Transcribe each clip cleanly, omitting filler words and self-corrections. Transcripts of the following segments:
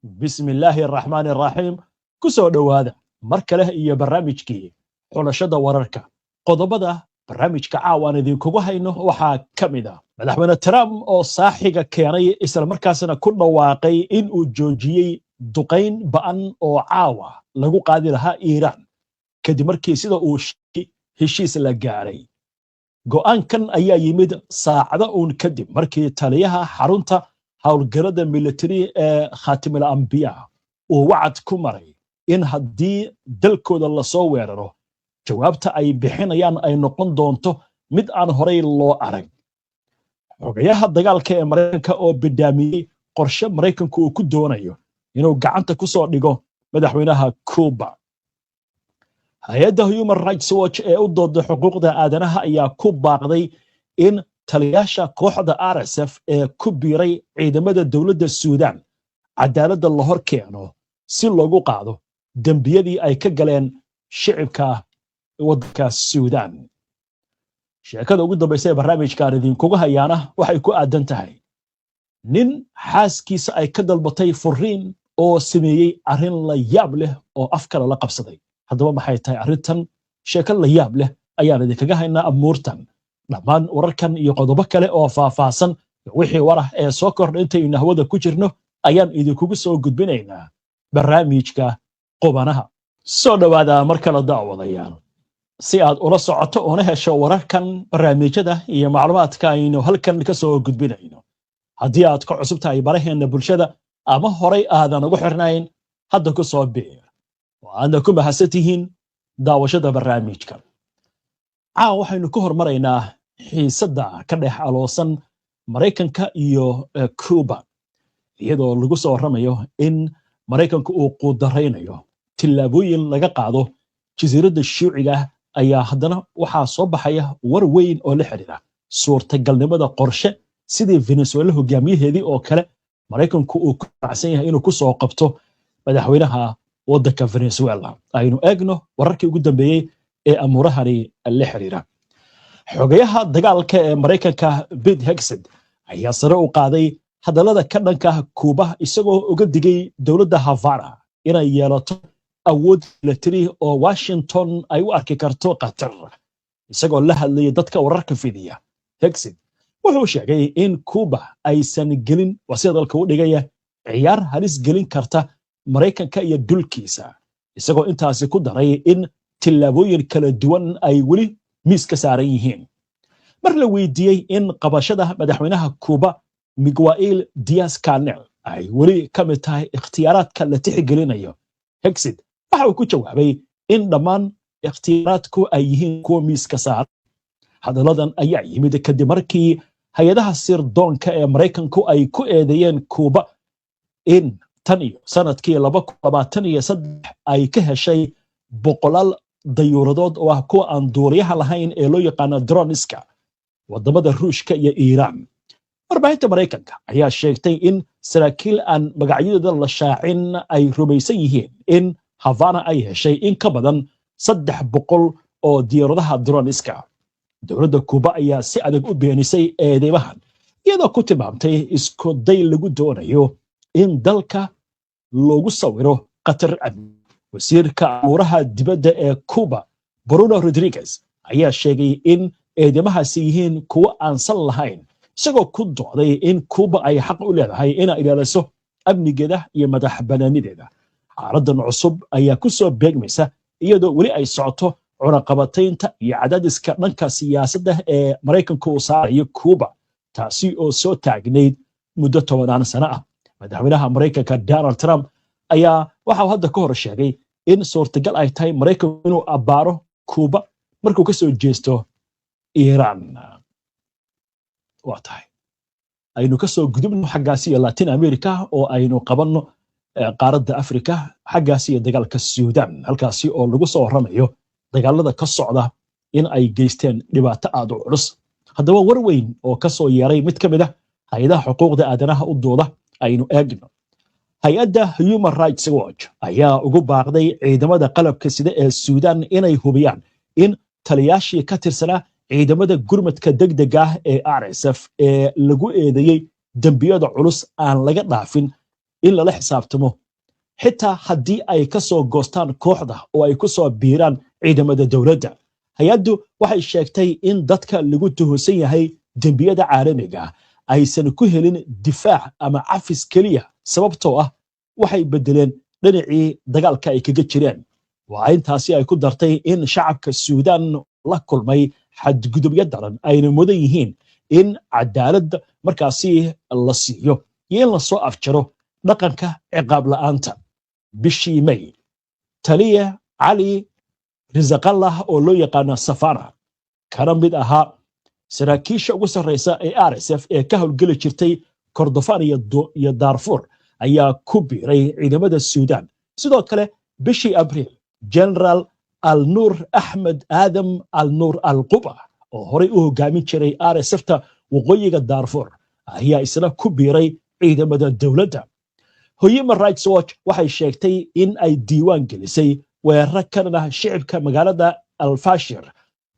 Bismillaahi araxmaani araxiim. Ku soo dhowaada mar kale iyo barnaamijkii xulashada wararka. Qodobada barnaamijka caawa aan idinkugu hayno waxaa ka mid ah Madaxweyne Trump oo saaxiga keenay, islamarkaasna ku dhawaaqay in uu joojiyey duqayn ba'an oo caawa lagu qaadi lahaa Iiraan, kadib markii sida uu heshiis la gaaray. Go'aankan ayaa yimid saacado uun kadib markii taliyaha xarunta howlgallada militari ee Khaatimul Ambiya uu wacad ku maray in haddii dalkooda lasoo weeraro, jawaabta ay bixinayaan ay noqon doonto mid aan horay loo arag. Xogayaha dagaalka ee Maraykanka oo bidhaamiyey qorshe Maraykanku uu ku doonayo inuu gacanta ku soo dhigo madaxweynaha Cuba. Hay-adda Human Rights Watch ee u dooda xuquuqda aadanaha ayaa ku baaqday in taliyaasha kooxda RSF ee ku biiray ciidamada dowladda Suudaan cadaaladda la hor keeno, si loogu qaado dembiyadii ay ka galeen shicibka waddanka Suudaan. Sheekada ugu dambaysa ee barnaamijkaan idinkugu hayaana waxay ku aadan tahay nin xaaskiisa ay ka dalbatay furiin oo sameeyey arrin la yaab leh oo afkala la qabsaday. Haddaba maxay tahay arrintan? Sheeko la yaab leh ayaan idinkaga haynaa. Amuurtan, dhammaan wararkan iyo qodobo kale oo faahfaahsan, wixii warah ee soo kordha intaynu hawada ku jirno, ayaan idinkugu soo gudbinaynaa barnaamijka qubanaha. Soo dhowaada mar kale, daawadayaal. Si aad ula socoto oona hesho wararkan, barnaamijyada iyo macluumaadka aynu halkan ka soo gudbinayno, haddii aad ka cusub tahay baraheenna bulshada ama horay aadan ugu xirnayn, hadda ku soo biir oo aadna ku mahadsan tihiin daawashada barnaamijka. Caawa waxaynu ku hormaraynaa xiisadda ka dhex aloosan Maraykanka iyo Cuba, iyadoo lagu soo warramayo in Maraykanku uu quudaraynayo tillaabooyin laga qaado jasiiradda shuuciga. Ayaa haddana waxaa soo baxaya war weyn oo la xidhiira suurtagalnimada qorshe sidii Venezuela hogaamiyaheedii oo kale Maraykanku uu ku raacsan yahay inuu ku soo qabto madaxweynaha waddanka Venezuela. Aynu eegno wararkii ugu dambeeyey ee amuurahani la xiriira. Xogayaha dagaalka ee Maraykanka Pete Hegseth ayaa sare u qaaday hadallada ka dhanka Kuuba, isagoo uga digay dowladda Havana inay yeelato awood military oo Washington ay u arki karto khatar. Isagoo la hadlayay dadka wararka fidiya, Hegseth wuxuu sheegay in Kuuba aysan gelin, waa sida dalka u dhigaya, ciyaar halis gelin karta Maraykanka iyo dhulkiisa, isagoo intaasi ku daray in tillaabooyin kala duwan ay weli miis ka saaran yihiin. Mar la weydiiyey in qabashada madaxweynaha Kuuba Miguel Diaz Canel ay weli ka mid tahay ikhtiyaaraadka la tixgelinayo, Hegseth waxa uu ku jawaabay in dhammaan ikhtiyaaraadku ay yihiin kuwa miiska saaran. Hadalladan ayaa yimid kadib markii hay-adaha sirdoonka ee Maraykanku ay ku eedeeyeen Kuuba in tan iyo sanadkii 2023 ay ka heshay boqolaal dayuuradood oo ah kuwa aan duuriyaha lahayn ee loo yaqaano drones-ka wadamada Ruushka iyo Iiraan. Warbaahinta Maraykanka ayaa sheegtay in saraakiil aan magacyadooda la shaacin ay rumaysan yihiin in Havana ay heshay in ka badan 300 oo diyaaradaha drones-ka. Dowladda Kuuba ayaa si adag u beenisay eedeymahan, iyadoo ku tilmaamtay isku day lagu doonayo in dalka loogu sawiro khatar amni. Wasiirka amuuraha dibadda ee Cuba Bruno Rodriguez ayaa sheegay in eedeymahaasi yihiin kuwo aan sal lahayn, isagoo ku dooday in Cuba ay xaq u leedahay inay ilaaliso amnigeeda iyo madax banaanideeda. Xaaladan cusub ayaa ku soo beegmaysa iyadoo weli ay socoto cunaqabataynta iyo cadaadiska dhanka siyaasadda ee Maraykanku uu saarayo Cuba, taasi oo soo taagnayd muddo 10-aan sano ah. Madaxweynaha Maraykanka Donald Trump ayaa waxa uu hadda ka hor sheegay in suurtagal ay tahay Maraykanku inuu abbaaro Cuba markuu ka soo jeesto Iiraan. Waa tahay, aynu ka soo gudubno xaggaasi iyo Latin America oo aynu qabanno qaaradda Africa, xaggaasi iyo dagaalka Suudan, halkaasi oo lagu soo warramayo dagaalada ka socda in ay geysteen dhibaato aad u culus. Haddaba war weyn oo ka soo yeeray mid ka mid ah hay-adaha xuquuqda aadanaha u dooda aynu eegno. Hay-adda Human Rights Watch ayaa ugu baaqday ciidamada qalabka sida ee Suudan inay hubiyaan in taliyaashii ka tirsanaa ciidamada gurmadka degdega ah ee RSF ee lagu eedeeyey dembiyada culus aan laga dhaafin In lala xisaabtamo xitaa haddii ay ka soo goostaan kooxda oo ay ku soo biiraan ciidamada dowladda. Hay-addu waxay sheegtay in dadka lagu tuhunsan yahay dembiyada caalamiga ah aysan ku helin difaac ama cafis keliya sababtoo ah waxay beddeleen dhinacii dagaalka ay kaga jireen. Waa intaasi ay ku dartay in shacabka Suudaan la kulmay xadgudubyo daran ayna mudan yihiin in cadaaladda markaasi la siiyo iyo in lasoo afjaro dhaqanka ciqaab la'aanta. Bishii May, taliya Cali Risaqallah oo loo yaqaano Safana, kana mid ahaa saraakiisha ugu sarreysa ee RSF ee ka howlgeli jirtay Kordofaan iyo Daarfuur, ayaa ku biiray ciidamada Suudaan. Sidoo kale, bishii Abriil, General Alnuur Axmed Aadam Alnuur Alquba oo horey u hogaamin jiray RSFta waqooyiga Daarfuur ayaa isna ku biiray ciidamada dowladda. Human Rights Watch waxay sheegtay in ay diiwaan gelisay weeraro ka dhan ah shicibka magaalada Alfashir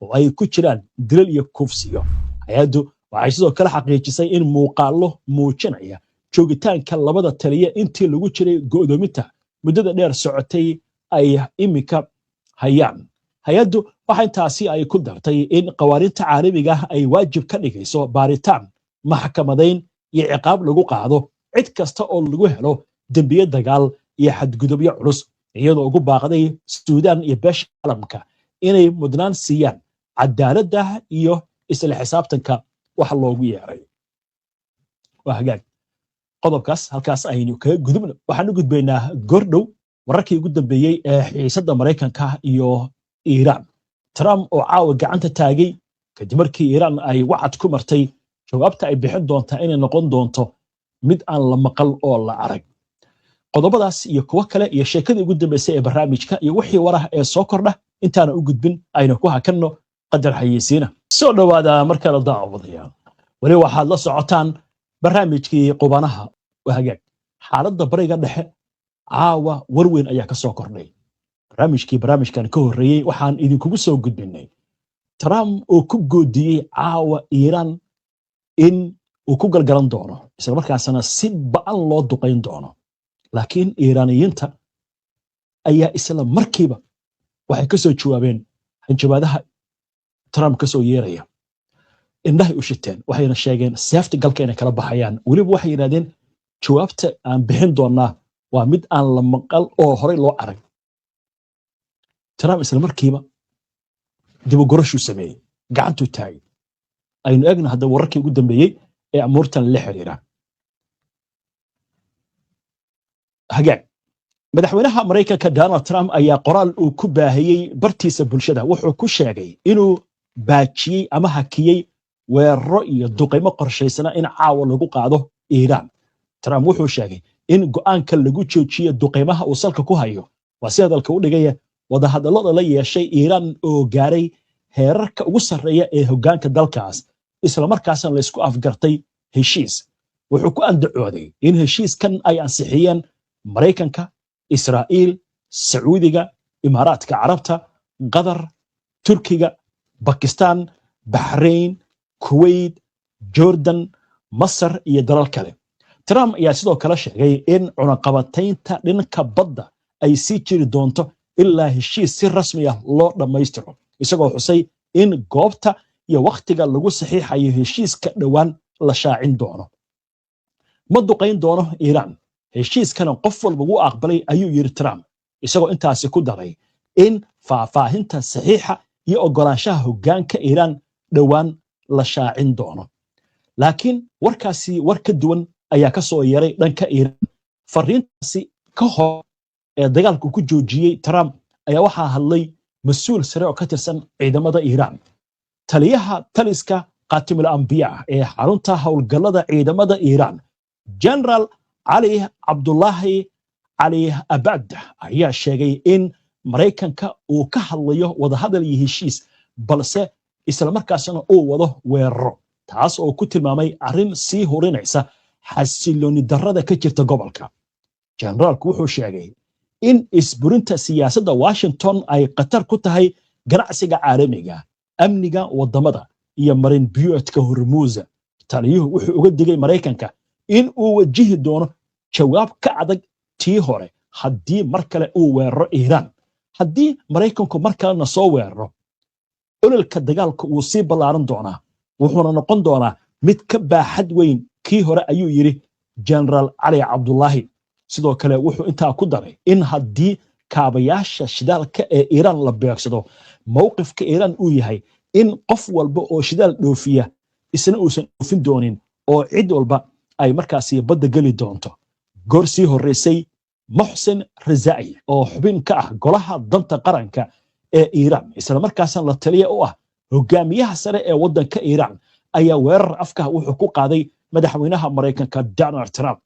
oo ay ku jiraan dilal iyo kufsiyo. Hay-addu waxay sidoo kale xaqiijisay in muuqaallo muujinaya joogitaanka labada taliya intii lagu jiray go'doominta muddada dheer socotay ay iminka hayaan. Hay-addu waxa intaasi ay ku dartay in qawaaniinta caalamiga ah ay waajib ka dhigayso baaritaan, maxkamadayn iyo ciqaab lagu qaado cid kasta oo lagu helo dembiye dagaal iyo xadgudubyo culus, iyadoo ugu baaqday Suudaan iyo beesha caalamka inay mudnaan siiyaan cadaaladda iyo isla xisaabtanka wax loogu yeeray. Waa hagaag, qodobkaas halkaas aynu kaga gudubno. Waxaan u gudbaynaa goordhow wararkii ugu dambeeyey ee xiisadda Maraykanka iyo Iiraan, Trump oo caawa gacanta taagay kadib markii Iiraan ay wacad ku martay jawaabta ay bixin doontaa inay noqon doonto mid aan la maqal oo la arag. Qodobadaas iyo kuwo kale iyo sheekadii ugu dambeysay ee barnaamijka iyo wixii warah ee soo kordha, intaana u gudbin, aynu ku hakanno qadar xayeysiina. Soo dhowaada mar kale, daawadayaal. Weli waxaad la socotaan barnaamijkii Qubanaha. Hagaag, xaaladda Bariga Dhexe caawa war weyn ayaa ka soo kordhay. Barnaamijkan ka horreeyey waxaan idinkugu soo gudbinay Trump oo ku goodiyey caawa Iiraan in uu ku galgalan doono, islamarkaasna si ba'an loo duqayn doono. Laakiin Iiraaniyiinta ayaa isla markiiba waxay ka soo jawaabeen hanjabaadaha Trump ka soo yeeraya. Indhahay u shiteen, waxayna sheegeen seefta galka inay kala baxayaan. Weliba waxay yidhahdeen jawaabta aan bixin doonaa waa mid aan la maqal oo horey loo arag. Trump isla markiiba dibugorashuu sameeyey, gacantuu taagay. Aynu eegna hadda wararkii ugu dambeeyey ee amuurtan la xiriira. Hagaag, madaxweynaha Maraykanka Donald Trump ayaa qoraal uu ku baahiyey bartiisa bulshada wuxuu ku sheegay inuu baajiyey ama hakiyey weeraro iyo duqaymo qorshaysana in caawa lagu qaado Iiraan. Trump wuxuu sheegay in go'aanka lagu joojiyo duqaymaha uu salka ku hayo, waa si hadalka u dhigaya, wadahadallada la yeeshay Iiraan oo gaaray heerarka ugu sarreeya ee hoggaanka dalkaas, islamarkaasna laysku afgartay heshiis. Wuxuu ku andacooday in heshiiskan ay ansixiyeen Maraykanka, Israa'iil, Sacuudiga, Imaaraadka Carabta, Qatar, Turkiga, Bakistan, Baxrayn, Kuwait, Jordan, Masar iyo dalal kale. Trump ayaa sidoo kale sheegay in cunaqabataynta dhanka badda ay sii jiri doonto ilaa heshiis si rasmi ah loo dhammaystiro, isagoo xusay in goobta iyo wakhtiga lagu saxiixayo heshiiska dhowaan la shaacin doono. "Ma duqayn doono Iiraan, heshiiskana qof walba wuu aqbalay," ayuu yidhi Trump, isagoo intaasi ku daray in faahfaahinta saxiixa iyo oggolaanshaha hoggaanka Iiraan dhowaan la shaacin doono. Laakiin warkaasi war ka duwan ayaa ka soo yeeray dhanka Iiraan. Fariintaasi ka hor ee dagaalku ku joojiyey Trump ayaa waxaa hadlay mas-uul sare oo ka tirsan ciidamada Iiraan. Taliyaha taliska Khaatimul Ambiya ee xarunta howlgallada ciidamada Iiraan, General Cali Cabdulaahi Cali Abad, ayaa sheegay in Maraykanka uu ka hadlayo wadahadal iyo heshiis, balse islamarkaasna uu wado weeraro, taas oo ku tilmaamay arrin sii hurinaysa xasilooni darrada ka jirta gobolka. Generaalku wuxuu sheegay in isburinta siyaasadda Washington ay khatar ku tahay ganacsiga caalamiga, amniga waddamada iyo marin biyoodka Hormuuza. Taliyuhu wuxuu uga digay Maraykanka in uu wajihi doono Jawaab ka adag tii hore haddii mar kale uu weeraro Iiraan. Haddii Maraykanku mar kalena soo weeraro, ololka dagaalka wuu sii ballaaran doonaa, wuxuuna noqon doonaa mid ka baaxad weyn kii hore, ayuu yidhi Generaal Cali Cabdulaahi. Sidoo kale wuxuu intaa ku daray in haddii kaabayaasha shidaalka ee Iiraan la beegsado, mowqifka Iiraan uu yahay in qof walba oo shidaal dhoofiya isna uusan dhoofin doonin oo cid walba ay markaasi badda geli doonto. Goor sii horreysay, Moxsen Razaa'i oo xubin ka ah Golaha Danta Qaranka ee Iiraan, isla markaasna la taliya u ah hogaamiyaha sare ee waddanka Iiraan, ayaa weerar afka wuxuu ku qaaday madaxweynaha Maraykanka Donald Trump.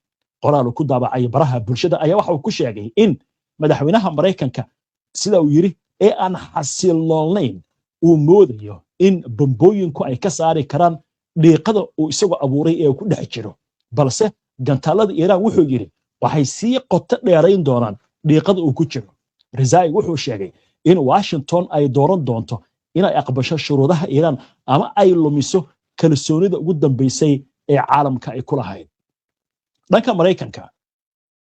Qoraal uu ku daabacay baraha bulshada ayaa waxa uu ku sheegay in madaxweynaha Maraykanka, sida uu yidhi, ee aan xasiloonayn uu moodayo in bambooyinku ay ka saari karaan dhiiqada uu isagoo abuuray ee ku dhex jiro, balse gantaalada Iiraan, wuxuu yidhi, waxay sii qoto dheerayn doonaan dhiiqada uu ku jiro. Rezai wuxuu sheegay in Washington ay dooran doonto inay aqbasho shuruudaha Iiraan ama ay lumiso kalsoonida ugu dambaysay ee caalamka ay ku lahayd. Dhanka Maraykanka,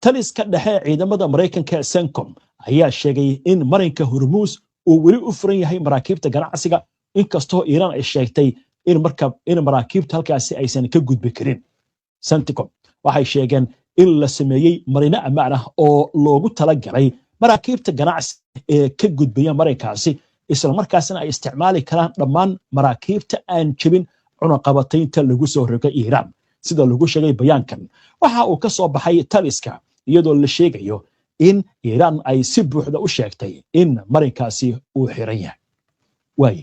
taliska dhexe ee ciidamada Maraykanka ee CENTCOM ayaa sheegay in marinka Hormuus uu weli u furan yahay maraakiibta ganacsiga, inkastoo Iiraan ay sheegtay in marka in maraakiibta halkaasi aysan ka gudbi karin. CENTCOM waxay sheegeen in la sameeyey marino ammaan ah oo loogu talagalay maraakiibta ganacsi ee ka gudbaya marinkaasi, islamarkaasna ay isticmaali karaan dhammaan maraakiibta aan jebin cunaqabataynta lagu soo rogay Iiraan, sida lagu sheegay bayaankan. Waxa uu ka soo baxay taliska iyadoo la sheegayo in Iiraan ay si buuxda u sheegtay in marinkaasi uu xiran yahay. Waaye,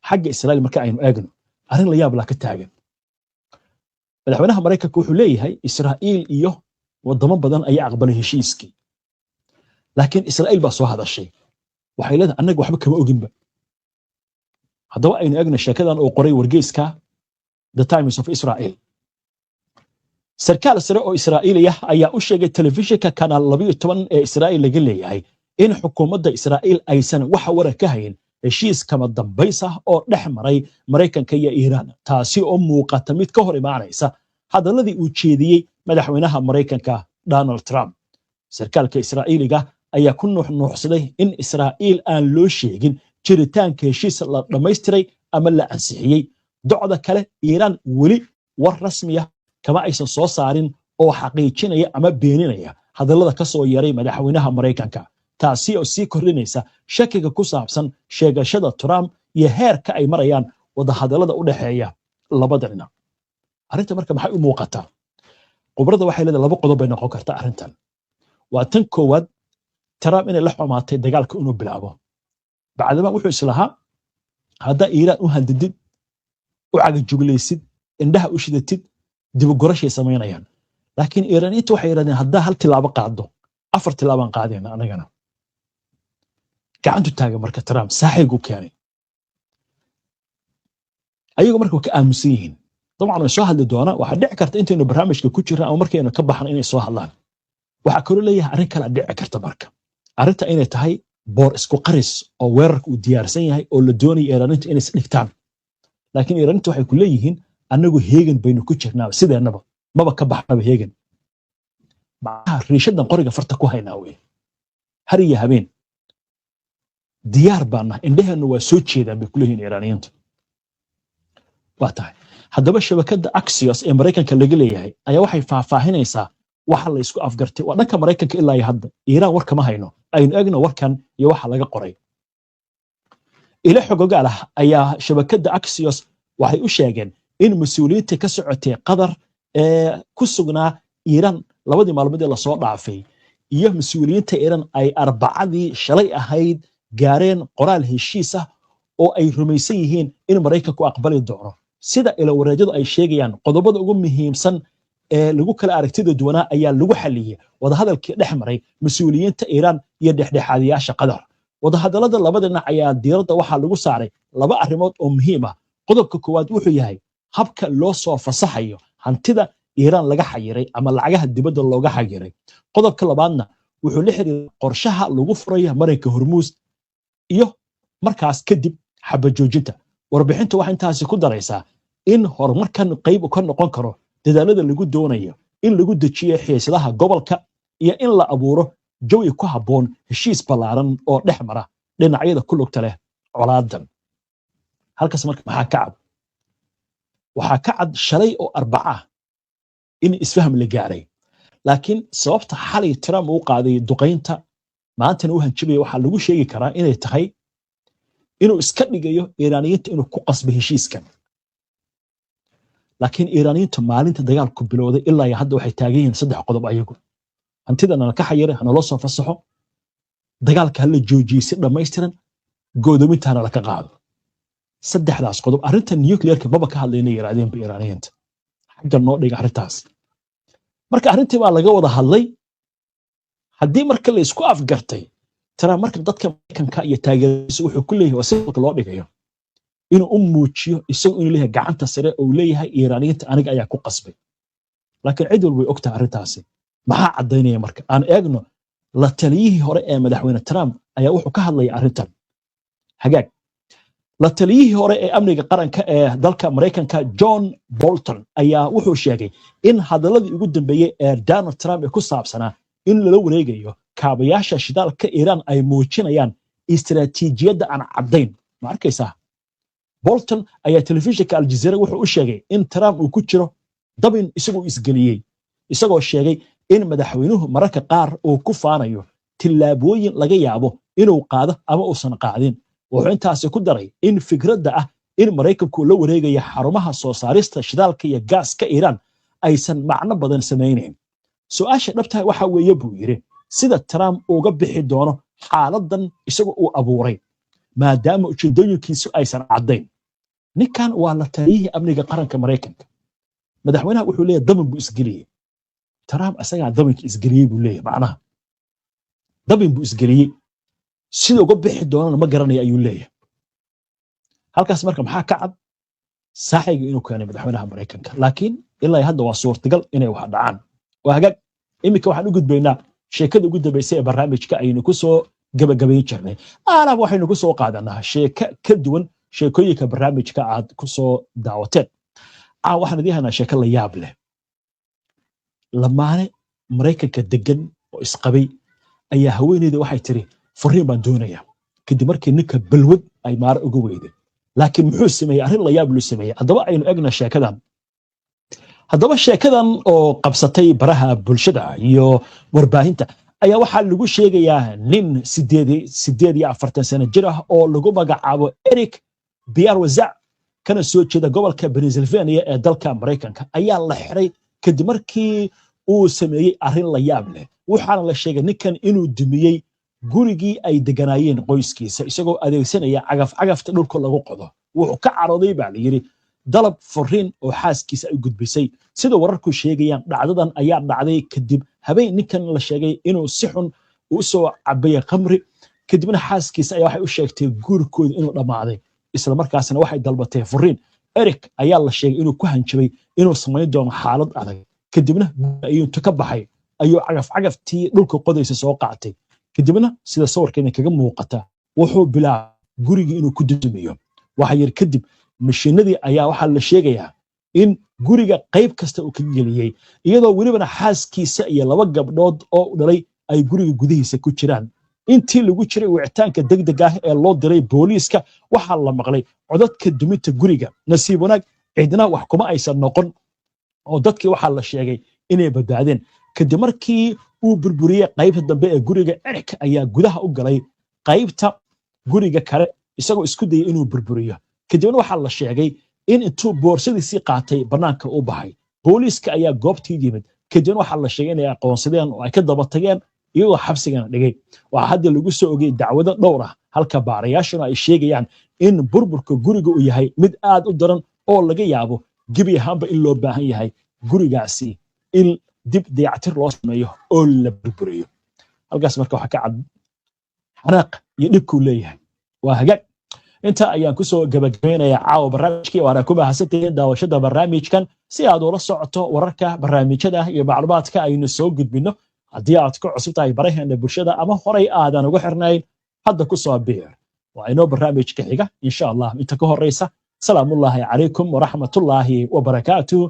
xagga Israa'iil marka aynu eegno, arrin la yaab la ka taagan. Madaxweynaha Maraykanka wuxuu leeyahay Israa'iil iyo wadamo badan ayaa aqbalay heshiiskii, laakiin Israa'iil baa soo hadashay. Waxay leedahay, annaga waxba kama oginba. Haddaba aynu eegno sheekadan uu qoray wargeyska The Times of Israel. Sarkaal sare oo Israa'iiliya ayaa u sheegay telefishinka Kanaal 12 ee Israa'iil laga leeyahay in xukuumadda Israa'iil aysan wax wara ka hayn heshiis kama dambays ah oo dhex maray Maraykanka iyo Iiraan, taasi oo muuqata mid ka hor imaanaysa hadalladii uu jeediyey madaxweynaha Maraykanka Donald Trump. Sarkaalka Israa'iiliga ayaa ku nuuxnuuxsaday in Israa'iil aan loo sheegin jiritaanka heshiis la dhammaystiray ama la ansixiyey. Docda kale, Iiraan weli war rasmiya kama aysan soo saarin oo xaqiijinaya ama beeninaya hadallada ka soo yeeray madaxweynaha Maraykanka, taasi oo sii kordhinaysa shakiga ku saabsan sheegashada Trump iyo heerka ay marayaan wadahadallada u dhexeeya labada dhinac. Arrinta marka maxay u muuqataa? Khubrada waxay leedahay laba qodob bay noqon kartaa arrintan. Waa tan koowaad, Trump inay la xumaatay dagaalka inuu bilaabo, bacdama wuxuu islahaa haddaa Iiraan u handidid, u cagajuglaysid, indhaha u shidatid, dibugorashay samaynayaan. Laakiin Iiraaniyiinta waxay yidhahdeen, haddaa hal tilaabo qaaddo, afar tilaabaan qaadayna anagana. Gacantu taaga marka Trump saaxiigu keenay, ayagu marka waa ka aamusan yihiin. Dabcan way soo hadli doonaa. Waxaa dhici karta intaynu barnaamijka ku jirna ama markaynu ka baxno inay soo hadlaan. Waxaa kaloo leeyahay arrin kalea dhici karta marka, arrinta inay tahay boor isku qaris oo weerarka uu diyaarsan yahay oo la doonaya Iiraaniinta inay isdhigtaan, laakiin Iiraaniinta waxay ku leeyihiin, annagu heegan baynu ku jirnaa, sideennaba maba ka baxnaba heegan. Macnaha riishadan qoriga farta ku haynaa wey, har iyo habeen diyaar baan nahay, indheheennu waa soo jeedaan, bay ku leeyihiin Iiraaniyiintu. Waa tahay. Haddaba shabakadda Axios ee Maraykanka laga leeyahay ayaa waxay faahfaahinaysaa waxa la isku afgartay. Waa dhanka Maraykanka, ilaa iyo hadda Iiraan war kama hayno. Aynu egno warkan iyo waxa laga qoray. Ilo xogogaal ah ayaa shabakadda Axios waxay u sheegeen in mas-uuliyiinta ka socotay Qatar ee ku sugnaa Iiraan labadii maalmood ee lasoo dhaafay iyo mas-uuliyiinta Iiraan ay Arbacadii shalay ahayd gaareen qoraal heshiis ah oo ay rumaysan yihiin in Maraykanku aqbali doono. Sida ilawareedyadu ay sheegayaan, qodobada ugu muhiimsan ee lagu kala aragtida duwanaa ayaa lagu xaliyey wadahadalkii dhex maray mas-uuliyiinta Iiraan iyo dhexdhexaadiyaasha Qatar. Wadahadallada labada dhinac ayaa diiradda waxaa lagu saaray laba arrimood oo muhiim ah. Qodobka koowaad wuxuu yahay habka loo soo fasaxayo hantida Iiraan laga xayiray ama lacagaha dibadda looga xayiray. Qodobka labaadna wuxuu la xiriiray qorshaha lagu furayo marinka Hormuus iyo markaas kadib xabajoojinta. Warbixintu waxay intaasi ku daraysaa in horumarkan qayb ka noqon karo dadaalada lagu doonayo. In lagu dejiyo xiisadaha gobolka iyo in la abuuro jawi ku habboon heshiis ballaaran oo dhex mara dhinacyada ku lugta leh colaadan. Halkaas marka maxaa ka cad? Waxaa ka cad shalay oo Arbaca ah in isfaham la gaaray, laakiin sababta xalay Trump uu qaaday duqaynta, maantana u hanjabaya, waxaa lagu sheegi karaa inay tahay inuu iska dhigayo Iiraaniyiinta inuu ku qasbay heshiiskan. Laakiin Iiraaniyiintu maalinta dagaalku bilowday ilaa iyo hadda waxay taagan yihiin saddex qodob ayagu: hantida nala ka xayiray hanaloo soo fasaxo, dagaalka hala joojiyey si dhammaystiran, go'doomintaana laka qaado. Saddexdaas qodob. Arrinta nuclearka maba ka hadlayna, yiraahdeenba Iiraaniyiinta, xagga noo dhiga arrintaas. Marka arrintii baa laga wada hadlay. Haddii marka la isku afgartay, Trump marka dadka Maraykanka iyo taageeradiisa wuxuu ku leeyahay waa si loo dhigayo inuu u muujiyo isagu inuu leeyahay gacanta sare oo leeyahay Iiraaniyiinta aniga ayaa ku qasbay. Laakiin cid walba way ogtahay arrintaasi. Maxaa caddaynaya? Marka aan eegno, la taliyihii hore ee Madaxweyne Trump ayaa wuxuu ka hadlaya arrintan. Hagaag, la taliyihii hore ee amniga qaranka ee dalka Maraykanka, John Bolton, ayaa wuxuu sheegay in hadaladii ugu dambeeyey ee Donald Trump ee ku saabsanaa in lala wareegayo kaabayaasha shidaalka Iiraan ay muujinayaan istiraatiijiyadda aan caddayn. Ma arkaysaa? Bolton ayaa telefishinka Aljazeera wuxuu u sheegay in Trump uu ku jiro dabin isagoo isgeliyey, isagoo sheegay in madaxweynuhu mararka qaar uu ku faanayo tillaabooyin laga yaabo inuu qaado ama uusan qaadin. Wuxuu intaasi ku daray in fikradda ah in Maraykanku la wareegayo xarumaha soo saarista shidaalka iyo gaaska Iiraan aysan macno badan samaynayn. Su'aasha dhabtaha waxa weeye, buu yidhi, sida Trump uga bixi doono xaaladdan isaga uu abuuray, maadaama ujeedooyinkiisu aysan caddayn. Ninkan waa la taliyihii amniga qaranka Maraykanka. Madaxweynaha wuxuu leeyahay dabin buu isgeliyey Trump, isagaa dabinka isgeliyey buu leeyahay. Macnaha dabin buu isgeliyey, sida uga bixi doonana ma garanaya, ayuu leeyahay. Halkaas marka maxaa ka cad? Saaxiga inuu keenay madaxweynaha Maraykanka, laakiin ilaa hadda waa suurtagal inay wax dhacaan. Waa hagaag, iminka waxaan u gudbaynaa sheekada ugu dambaysay ee barnaamijka aynu ku soo gabagabayn jirnay. Alaab waxaynu ku soo qaadanaa sheeko ka duwan sheekooyinka barnaamijka aad ku soo daawateen. Caawa waxaan idiin haynaa sheeko la yaab leh. Lamaane Maraykanka degan oo isqabay ayaa haweeneyda waxay tiri, "Furiin baan doonayaa," kadib markii ninka balwad ay maaro uga weyday. Laakiin muxuu sameeyey? Arrin la yaab luu sameeyey. Haddaba aynu egna sheekadan. Haddaba sheekadan oo qabsatay baraha bulshada iyo warbaahinta ayaa waxaa lagu sheegayaa nin 48 sano jir ah oo lagu magacaabo Eric Biarwazac, kana soo jeeda gobolka Pennsylvania ee dalka Maraykanka, ayaa la xiray kadib markii uu sameeyey arrin la yaab leh. Waxaana la sheegay ninkan inuu dumiyey gurigii ay deganaayeen qoyskiisa, isagoo adeegsanaya cagaf cagafta dhulka lagu qodo. Wuxuu ka carooday, baa la yidhi, dalab furiin oo xaaskiisa ay gudbisay. Sida wararku sheegayaan, dhacdadan ayaa dhacday kadib habeen ninkan la sheegay inuu si xun u soo cabaya khamri. Kadibna xaaskiisa ayaa waxay u sheegtay guurkooda inuu dhammaaday, isla markaasna waxay dalbatay furiin. Eric ayaa la sheegay inuu ku hanjabay inuu samayn doono xaalad adag. Kadibna ayuu intu ka baxay ayuu cagaf cagaftii dhulka qodaysa soo qaatay. Kadibna, sida sawirkeena kaga muuqata, wuxuu bilaabay gurigii inuu ku dudumiyo. Waxa yar kadib mashiinadii ayaa waxaa la sheegayaa in guriga qayb kasta uu kaga geliyey, iyadoo welibana xaaskiisa iyo laba gabdhood oo dhalay ay guriga gudihiisa ku jiraan. Intii lagu jiray wicitaanka degdeg ah ee loo diray booliiska, waxaa la maqlay codadka duminta guriga. Nasiib wanaag, cidna wax kuma aysan noqon oo dadkii waxaa la sheegay inay badbaadeen. Kadib markii uu burburiyey qaybta dambe ee guriga, Eric ayaa gudaha u galay qaybta guriga kale, isagoo isku dayay inuu burburiyo. Kadibna waxaa la sheegay in intuu boorsadiisii qaatay bannaanka u baxay. Booliiska ayaa goobtii yimid. Kadibna waxaa la sheegay inay aqoonsadeen oo ay ka daba tageen, iyagoo xabsigana dhigay. Waxaa hadda lagu soo ogay dacwado dhowr ah, halka baarayaashuna ay sheegayaan in burburka guriga uu yahay mid aad u daran oo laga yaabo gebi ahaanba in loo baahan yahay gurigaasi in dib dayactir loo sameeyo oo la burburiyo. Halkaas marka waxaa ka cad xanaaq iyo dhibkuu leeyahay. Waa hagaag, inta ayaan kusoo gabagabaynayaa caawa barnaamijkii. Waana ku mahadsantihiin daawashada barnaamijkan. Si aad ula socoto wararka, barnaamijyada iyo macluumaadka aynu soo gudbinno, haddii aad ku cusub tahay baraheena bulshada ama horay aadan ugu xirnayn, hadda ku soo biir. Waa inoo barnaamijka xiga, insha Allah. Inta ka horeysa, salaamullaahi calaykum waraxmatullaahi wabarakaatuh.